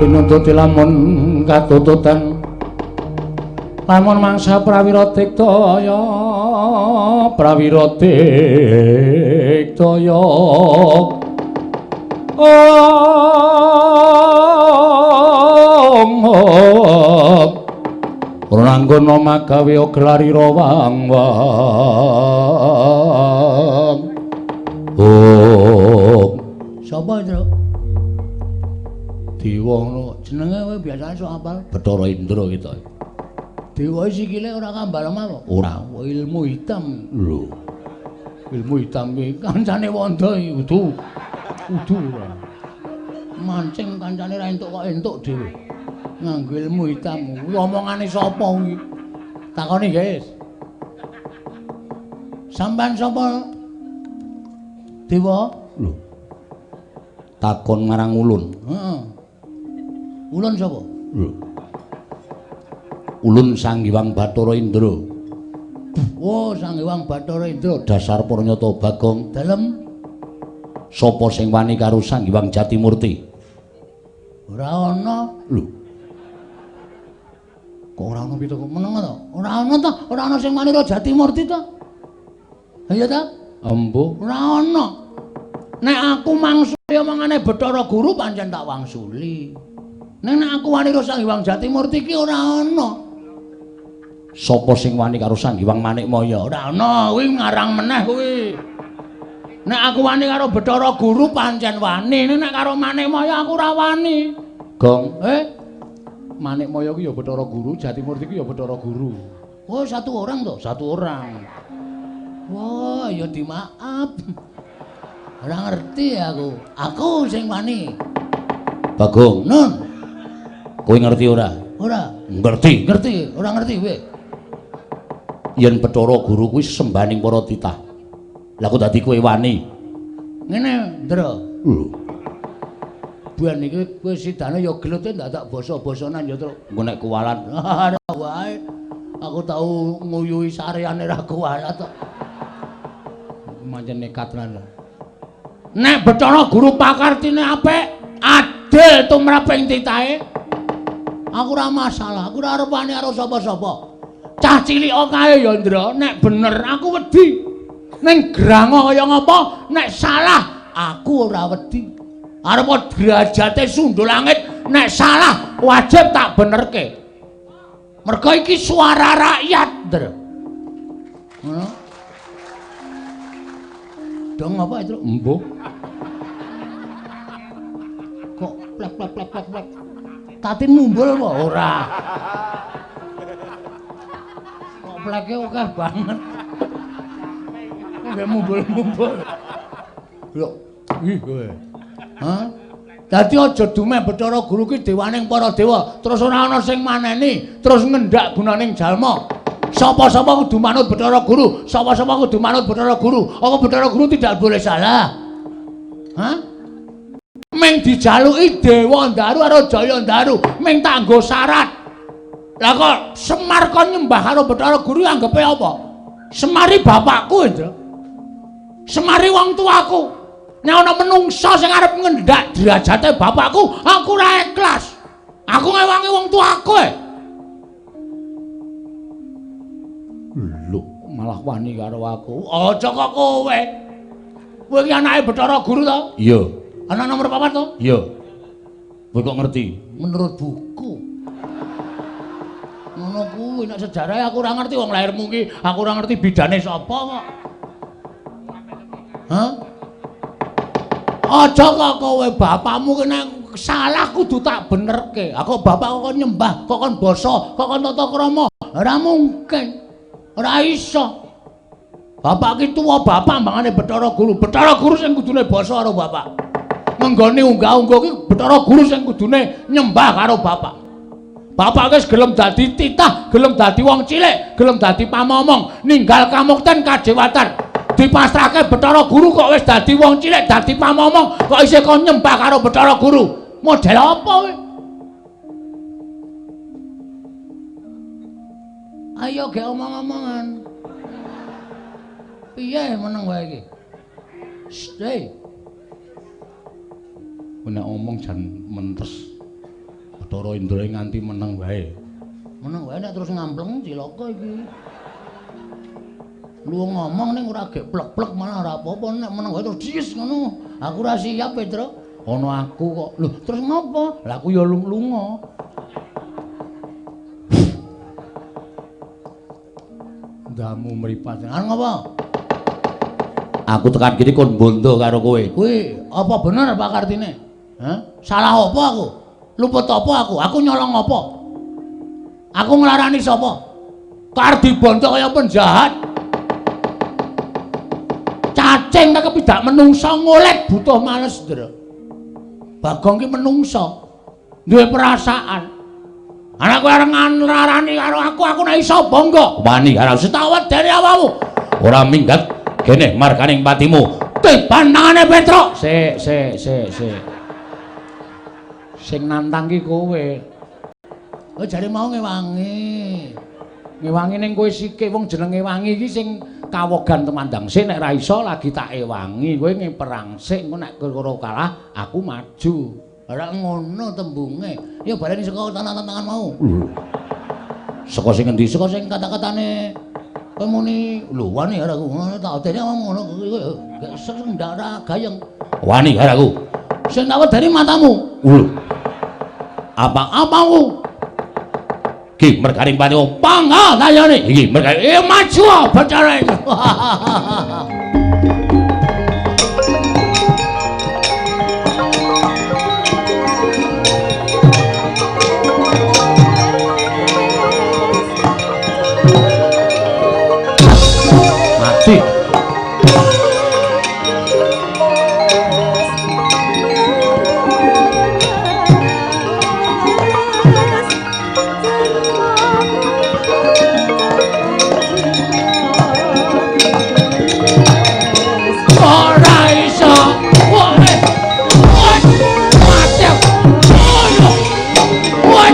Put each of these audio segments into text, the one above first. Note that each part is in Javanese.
Tinututi lamun katututan lamun mangsa prawira diktaya prawira diktaya om om prananggana magawe gelarira wang wang om. Sapa Indra? Dewa ngono jenenge kowe biasane sok apal Bathara Indra kita. Dewa sikile ora kambal lemah kok. Ora, ilmu hitam. Lho. Ilmu hitam iki kancane wanda iki kudu. Kudu ora. Mancing kancane ra entuk kok entuk dhewe. Nganggo ilmu hitam. Kuwi omongane sapa kuwi? Takoni, guys. Sampeyan sapa? Dewa? Lho. Takon marang ulun. Heeh. Ulun sapa? Lho. Ulun Sang Hyang Bathara Indra. Oh, Sang Hyang Bathara Indra, dasar pranyata Bagong. Dalem sapa sing wani karo Sang Hyang Jatimurti? Ora ana. Lho. Kok ora ana pitu meneng to? Ora ana to, ora ana sing wani karo Jatimurti to? Ha iya ta? Embuh, ora ana. Nek aku mangsuli omongane Bathara Guru pancen tak wangsuli. Ning nek aku wani karo Sang Hyang Jatimurti ki ora ana. Sapa sing wani karo Sang Hyang Manikmaya? Ora ana, kuwi ngarang meneh kuwi. Nek aku wani karo Bathara Guru pancen wani, ning nek karo Manikmaya aku ora wani. Gong, Manikmaya ki ya Bathara Guru, Jatimurti ki ya Bathara Guru. Oh, satu orang to? Satu orang. Wah, ya dimaaf. Ora ngerti aku. Aku sing wani. Bagong, Nun. Kowe ngerti ora? Ora. Ngerti. Ngerti, ora ngerti kowe. Yen Bathara Guru kuwi sembahaning para titah. Lah kok dadi kowe wani? Ngene, Ndra. Lho. Ben iki kowe sidane ya gelute ndak basa-basanan ya, Truk. Engko nek kuwalat, ora wae. Aku tau nguyuhi sareane ra kuwalat kok. Mancen nekat lan. Nek Bathara Guru pakartine apik, adil tumraping titahe. Aku ora masalah, aku ora arep wani karo sapa-sapa. Cah cilik kae ya, Ndra, nek bener aku wedi. Ning grango kaya ngapa, nek salah aku ora wedi. Arep derajate sundul langit, nek salah wajib tak benerke. Mergo iki suara rakyat, Ndra. Ngono. Dong apa itu? Embuh. Kok plek plek plek plek plek. Tatin mumbul apa? Ora. Kok pleke akeh banget. Nggak mumbul-mumbul. Lho, ih kowe. Hah? Dadi aja dumeh Bathara Guru ki dewaning para dewa, terus ora ana sing maneni, terus ngendak gunaning jalma. Sapa-sapa kudu manut Bathara Guru, sapa-sapa kudu manut Bathara Guru. Apa Bathara Guru tidak boleh salah? Hah? Ming dijaluki Dewa Ndaru karo Jaya Ndaru, ming tak nggo syarat. Lah kok Semar kon nyembah karo Bathara Guru anggepe apa? Semari bapakku, Indra. Semari wong tuaku. Nek ana menungsa sing arep ngendak derajate bapakku, aku ora ikhlas. Aku ngewangi wong tuaku. Lho, malah wani karo aku. Aja kok kowe. Kowe iki anake Bathara Guru to? Iya. Anak nomor 4 to? Iya. Kowe kok ngerti? Menurut buku. Ngono kuwi nek sejarahe aku ora ngerti wong lairmu ki, aku ora ngerti bidane sapa kok. Hah? Aja kok kowe bapakmu ki nek salah kudu tak benerke. Aku bapak kok nyembah, kok kon basa, kok kon tata krama. Ora mungkin. Ora iso. Bapak ki tuwa bapak mbangane Bathara Guru. Bathara Guru sing kudune basa karo bapak. Ngenggone unggah-ungguh ki Bathara Guru sing kudune nyembah karo bapak. Bapak wis gelem dadi titah, gelem dadi wong cilik, gelem dadi pamomong, ninggal kamukten kadewatan. Dipasrahke Bathara Guru kok wis dadi wong cilik, dadi pamomong, kok isih kon nyembah karo Bathara Guru. Model apa kowe? Lah iya gek omong-omongan. Piye meneng wae iki? Shh. Nek omong jan mentes. Bathara Indra nganti meneng wae. Meneng wae nek terus ngampleng cilaka iki. Lu ngomong ning ora gek plek-plek malah ora apa-apa, nek meneng wae terus dies ngono. Aku ora siap, Petro. Ana aku kok. Lho, terus ngopo? Lah aku ya lunga. Ndamu mripat. Arep ngopo? Aku tekan kene kon bondo karo kowe. Kuwi apa bener Pak Kartine? Hah? Salah apa aku? Luput apa aku? Aku nyolong apa? Aku nglarani sapa? Kardi bondo kaya penjahat. Cacing tak kepidak menungsa ngolet butuh males, Ndra. Bagong ki menungsa. Duwe perasaan. Ana kowe arep nglarani karo aku, aku nek iso bangga. Wani karo setawet dene awakmu. Ora minggat kene marganing patimu. Tiban tangane Petruk. Sik, sik, sik, sik. Sing nantang ki kowe. Oh jare mau ngewangi. Ngewangi ning kowe sike wong jeneng ngewangi iki sing kawogan temandang sik nek ra iso lagi tak ewangi. Kowe ngeperang sik engko nek karo kalah aku maju. Ora ngono tembunge. Ya bareng saka tangan-tangan mau. Saka sing endi? Saka sing kata-katane kowe muni lho wani karo aku. Tak odene ngono kuwi gak sing ndak ora gayeng. Wani karo aku. Sing tak wedeni matamu. Lho. Apa-apamu? Ki merganing patimu pangga tayane. Iki mergane maju Bathara. Mati. Ora iso. Wah. Mati. Wah.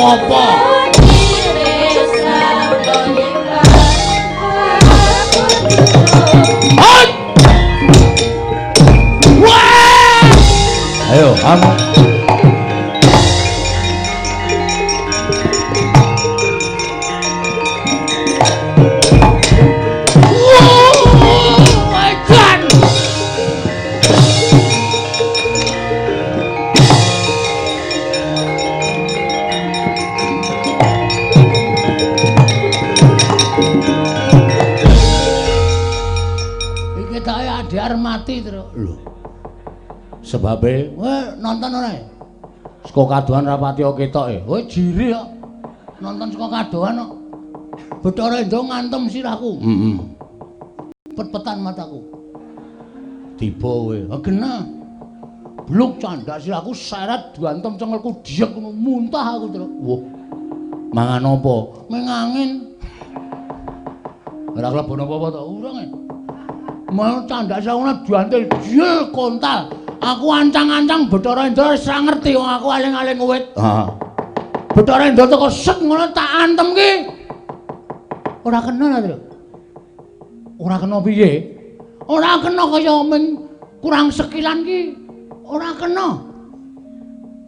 Apa? Ayo, kamu. Oh my God. Iki tak adhar mati terus. Lho. Sebabe kowe nonton ora? Saka kadohan rapati ketok e. Kowe jiri kok. Nonton saka kadohan kok. Bathara Indra ngantem sirahku. Heeh. Pet-petan mataku. Tiba kowe. Ha genah. Bluk candak sirahku seret diantem cengelku diek ngono muntah aku terus. Wah. Mangan apa? Mengangin. Ora klebon apa-apa to? Urung e. Mau candak sirahku diantel jil kontal. Aku ancang-ancang Bathara Indra wis ora ngerti wong aku aling-aling wit. Heeh. Bathara Indra teko sek ngono tak antem ki. Ora kena ta, Tru? Ora kena piye? Ora kena kaya men kurang sekilan ki. Ora kena.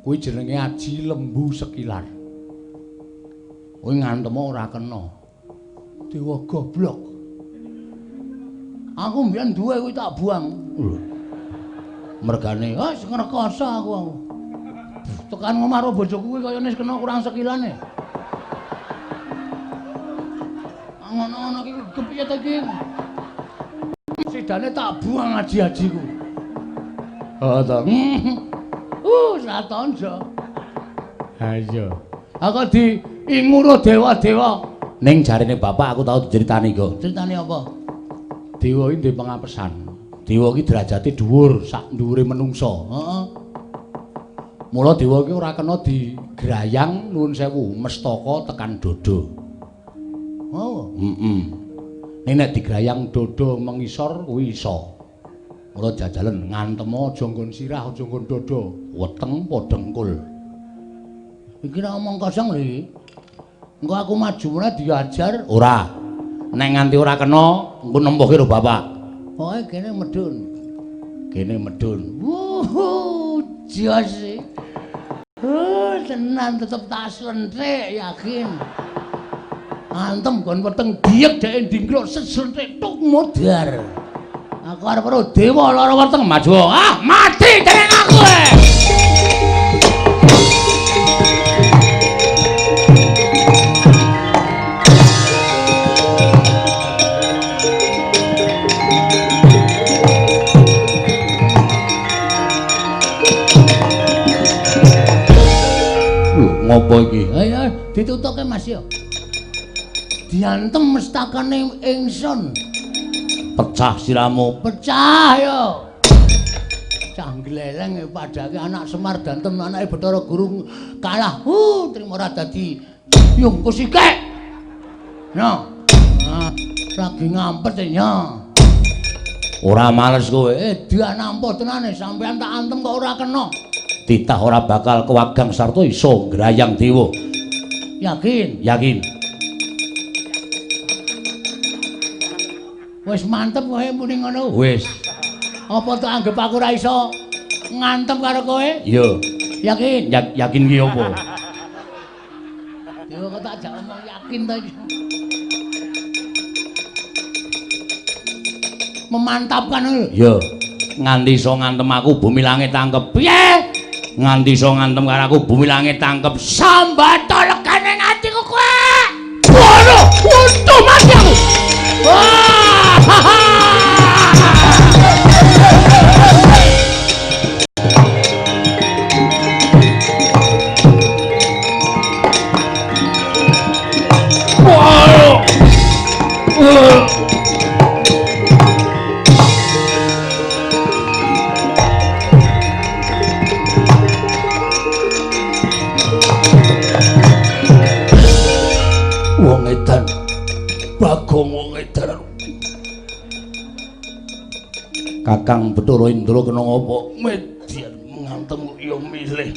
Kuwi jenenge aji lembu sekilan. Kuwi ngantem ora kena. Dewa goblok. Aku mbiyen duwe kuwi tak buang. Lho. Mergane wis ngrekoso aku. Tekan ngomah karo bojoku kuwi kayane wis kena kurang sekilane. Ngono-ngono iki kepiye to iki? Sidane tak buang aji-ajiku. Oh to. Satonjo. Ha iya. Aku diinguro dewa-dewa. Ning jarene bapak aku tau diceritani kok. Critani apa? Dewa iki duwe pengapesan. Dewa iki derajate dhuwur sak dhuwure menungsa. Heeh. Mula dewa iki ora kena digrayang nuwun sewu mestaka tekan dada. Oh, heeh. Ning nek digrayang dada mengisor kuwi iso. Mula jajalen ngantem aja nggon sirah, aja nggon dada, weteng apa dengkul. Iki ora omong kosong lho iki. Engko aku maju meneh diajar ora. Nek nganti ora kena, engko nempuhke karo bapak. Pokoke kene medhun. Kene medhun. Wuh, jos. Tenan tetep tak slenthik yakin. Antem gon weteng diyek dhek ndingkluk seslenthik tuk modar. Aku arep karo dewa lara weteng maju. Ah, mati jeneng aku. Ngopo iki? Ayo ditutuke Mas yo. Diantem mestakane ingsun. Pecah siramu, pecah yo. Cah gleleng padake anak Semar dantem anake Bathara Guru kalah. Trimo ora dadi yung kusike. No. Lagi ngampet ya. Ora males kowe. Dia nampa tenane sampean tak antem kok ora kena. Titah ora bakal kewagang sarta iso ngrayang dewa. Yakin? Yakin. Wis mantep kowe muni ngono. Wis. Apa tak anggap aku ora iso ngantem karo kowe? Iya. Yakin? Yakin ki apa? Dewa kok tak jak omong yakin ta iki. Memantapkan lho. Iya. Nganti iso ngantem aku bumi langit tangkep. Piye? Nganti iso ngantem karo aku bumi langit tangkep. Sambata legane atiku kowe. Waduh, untung mati aku. Wah! Wong edan. Bagong wong edan. Kakang Bathara Indra kena ngapa? Median ngantem ya milih.